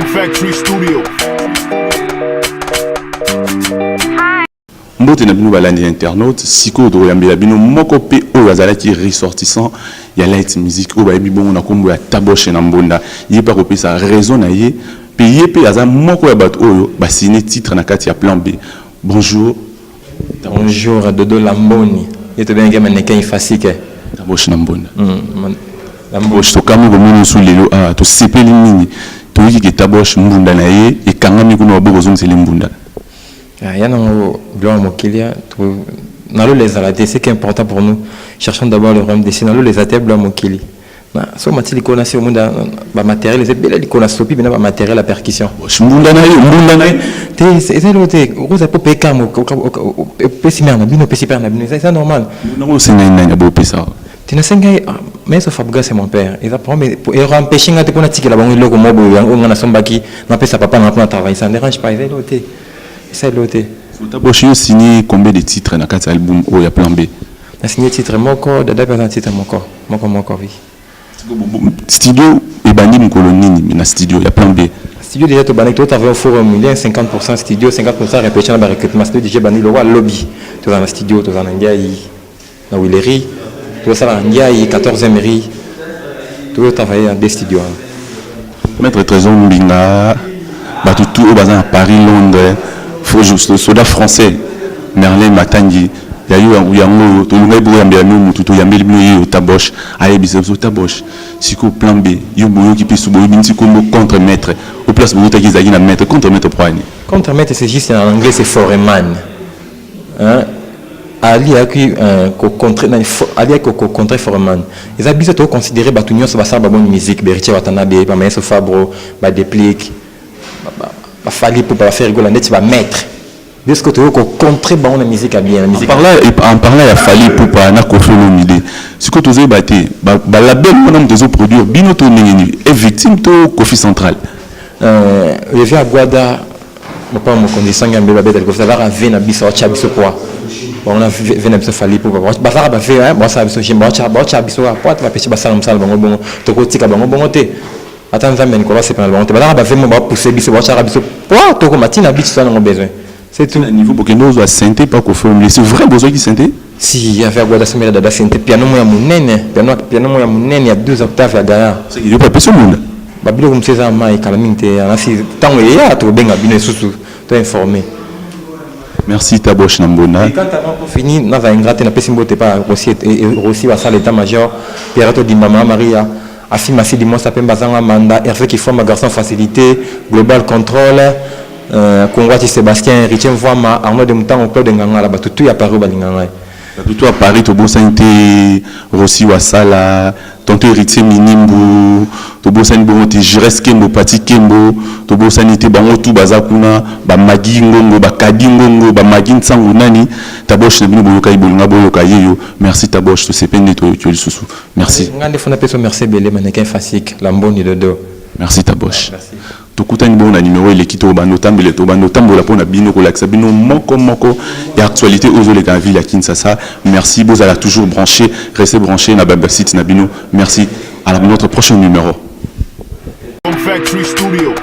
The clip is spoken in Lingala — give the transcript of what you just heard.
Factory Studio. Mbote na bino balandi ya internaute. Sikoyo tokoyambela bino moko mpe oyo azalaki ressortissant ya Light Music, oyo bayebi bongo na nkombo ya Taboche na Mbonda. Ye mpe akopesa raison na ye, mpe ye mpe aza moko ya bato oyo basigne titre na kati ya Plan B. Bonjour. Bonjour Dodo Lamboni. Ye tobengaki mannequin ifasike. Taboche na Mbonda. Taboche. Tokami komona osu lelo awa, tosepeli mingi. Toyoki ke Taboche mbunda na ye ekangami kuna, baboko ozongiseli mbunda. Ya nango biloko ya mokili nalola ezala te. Ce qui est important pour nous, cherchons d'abord le royaume des cieux. Nalola eza te, biloko ya mokili. So mati likolo na se, omona bamatériel eza ebele likolo na sopi mpena, bamatériel ya percussion. Mbunda na ye, mbunda na ye. Te, eza eloko te. Okoza mpo paye karme, opesi mare na bino, opesi père na bino, eza normal. Nango osengai nani abopesa? Te, nasengai maître Fabregas, c'est mon père. Eza empêche nga te mpona tikela bango eloko moko boye oyo nga nasombaki, napesa papa nanga mpona travailler. Ça ne dérange pas, eza eloko te, eza eloko te. Taboche, yo signé combien de titres na kati ya album oyo ya Plan B? Na signé titre moko, dada mpe aza na titre moko moko moko, oui. Studio ebandi mokolo nini na studio ya Plan B? Studio déjà tobandaki, totravaille au four milieu, 50% studio, 50% répétition na barecrutement. Studio déjà ebandi lokwa lobi. Tozala na studio, tozala na Ngiai, na Wileri, tozosala na Ngiai 14e rue. Tozotravaille na deux studio wana. Maître Trésor Mbinga, bato tu oyo baza na Paris, Londres, soda français Merlin Matangi ya yo yango oyo tolungai boyambela bino motu, toyambeli bino ye oyo Taboche. Ayebisa biso, Taboche, sikoyo Plan B, yo boyoki mpe so boyebi nti kombo contre maître o place boyotaki ezalaki na maître, contre maître po ani? Contre maître, c'est juste, en anglais c'est foreman, hein? Ali ayaki kocontre, ali ayaki kocontre foreman. Eza biso toconsidéré bato nyonso basala babonne musique, Héritier Watanabe, bamaestro Fabro, badéplique, baFally mpo baFerre Gola, ndeti bamaître. Biso toyoki kocontre bango na musique ya bien, na musique. En parlant ya Fally Ipupa na Koffi Olomide, sikoyo tozoyeba te balabel wana moto ezoproduire bino to ndenge nini, e victime to Kofi Central? Le vieux Agwada, mopaa mokonzi sangi ya mbele, babeta likofi, azalaka ve na biso, aotya biso poa bango na ve na biso. Fally mpo bazalaka bave, basala biso gym, baotya biso po ata bapesi basala mosala bango bongo, tokotika bango bongo te. Ata Nzambe ya likolo asepela na bango te. Bazalaka bave mo bapousse biso, baotyaka biso po tokoma ntina biso toza nango besoin, c'est tout. Na niveau bokende ozwa synthé pa Koffi Olomide, c'est vrai, bozwaki synthé? Si, ya Agwada asomela dada synthé, piano mo ya monene, piano mo ya monene ya 12 octave ya gaillard. Yo mpe apesi omunda? Babiloko mosusu eza mai kala mingi te. Nasi ntango eya, tokobenga bino lisusu to informe. Merci Taboche na Mbonda. Quant à moi, pour finir, naza ingrat te. Napesi mbote pa Rossi, Rossi basala état major, Pierre Todimba, Mama Maria Asima, Sidi Mosa Pemba, Zanga Manda, Hervé Kifoma, garçon facilité global contrôle, Kongwati Sébastien, Héritier Mvwama, Arnaud de Mutango, Claude Ngangala, bato tu ya Paris balinga ngai. Bato tu ya Paris, tobosani te Rossi Wasala, tonton Héritier Minimbu, tobosani bongo te Jires Kembo, Pati Kembo, tobosani te bango tu baza kuna, bamagi ngongo, bakadi ngongo, bamagi nsango nani. Taboche na bino boyokai, bolinga boyoka ye yo. Merci Taboche, tosepeli nde toyoki yo lisusu. Merci. Nga nde fona peso merci ebele, mannequin fasik Lamboni Dodo. Merci Taboche. Tokutani bongo na numéro eleki. Tobanda otambela, tobanda otambola mpo na bino, kolakisa bino moko moko ya actualité oyo ezoleka na ville ya Kinshasa. Merci, bozala toujours branché, restez branché na babasite na bino. Merci, à notre prochain numéro. Factory Studio.